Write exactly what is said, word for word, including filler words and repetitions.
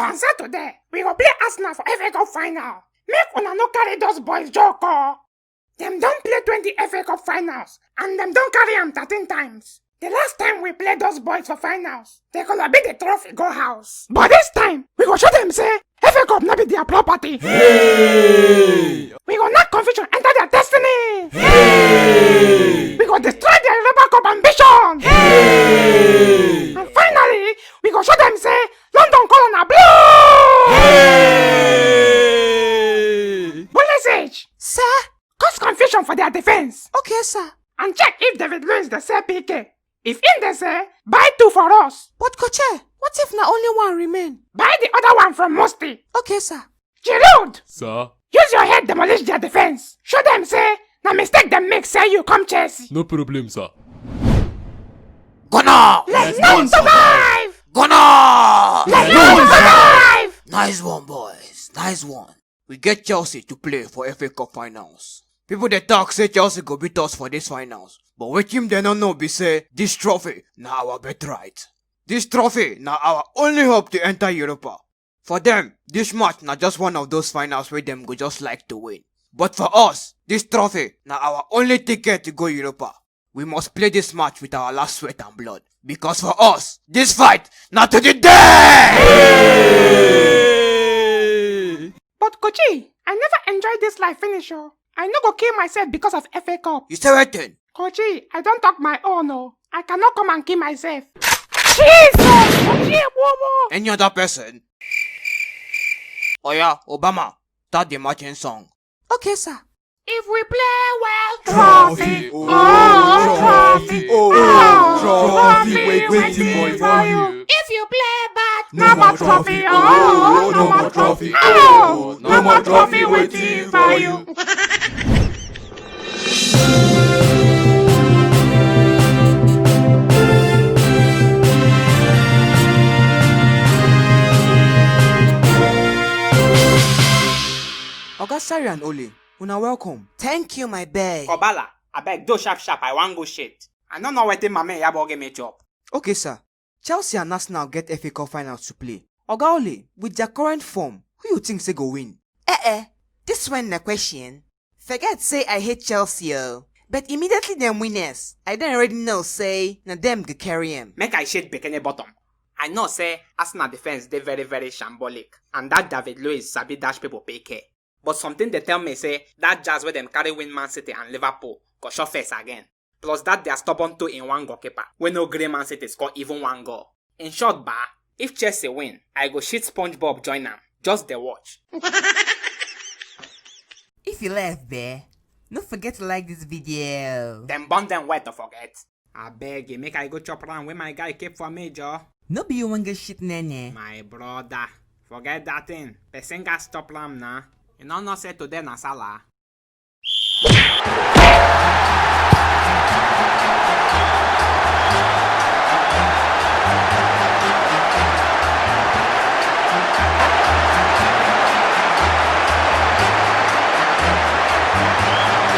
On Saturday, we go play Arsenal for F A Cup final. Make una no carry those boys joke o. Dem don play twenty F A Cup finals and dem don carry am thirteen times. The last time we play those boys for finals, they could have been the trophy go house. But this time, we go show them say F A Cup no be their property. Hey! We go knock confusion enter their destiny. Hey! We go destroy their Europa Cup ambition. Hey! And finally, we go show them say London color na blue. Hey! Pulisic, sir, cause confusion for their defense. Okay, sir. And check if David Luiz dey sell P K. If him dey sell, buy two for us. But coach, eh, what if na only one remain? Buy the other one from Musti. Okay, sir. Giroud, sir, use your head demolish their defense. Show them say na mistake dem make sell you come Chelsea. No problem, sir. Gunner! Let's not survive! Gunner! Let's not survive! Nice one, boys. Nice one. We get Chelsea to play for F A Cup finals. People dey talk say Chelsea go beat us for this finals. But wetin dem no know be say this trophy na our birthright. This trophy na our only hope to enter Europa. For them, this match na just one of those finals wey dem go just like to win. But for us, this trophy na our only ticket to go Europa. We must play this match with our last sweat and blood. Because for us, this fight na to the death! But Kochi, I never enjoy this life finish o. I no go kill myself because of F A Cup. You say wetin? Kochi, I don talk my own o. I cannot come and kill myself. Jesus! Kochi, wowo! Any other person? Oya, Obama, start the marching song. Okay, sir. If we play well, trophy, oh, trophy, oh, trophy, wetin for you. If you play bad, no more trophy, oh, no more trophy, oh, no more trophy, wetin for you. Oga Sari and Ole, una welcome. Thank you, my beg. Kobala, abeg, do sharp sharp, I wan go shit. I no know wetin Mama Iyabo give me chop. Okay, sir. Chelsea and Arsenal get F A Cup finals to play. Oga Ole, with their current form, who you think say go win? Eh eh, this one na question. Forget say I hate Chelsea o. But immediately dem win us, I don already know say na dem go carry am. Make I shade Bekene bottom. I know say Arsenal defense dey very very shambolic, and that David Luiz sabi dash people P K. But something dey tell me say that jazz wey dem carry win Man City and Liverpool go show face again. Plus that their stubborn two-in-one goalkeeper wey no gree Man City score even one goal. In short, ba, if Chelsea win, I go shit SpongeBob join am. Just dey watch. If you laugh, bear, no forget to like this video. Dem burn dem well to forget. Abeg, make I go chop ram wey my guy keep for me, jo. No be you wan get shit nene. My brother, forget that thing. Person gats chop ram na. You no know say today na Salah.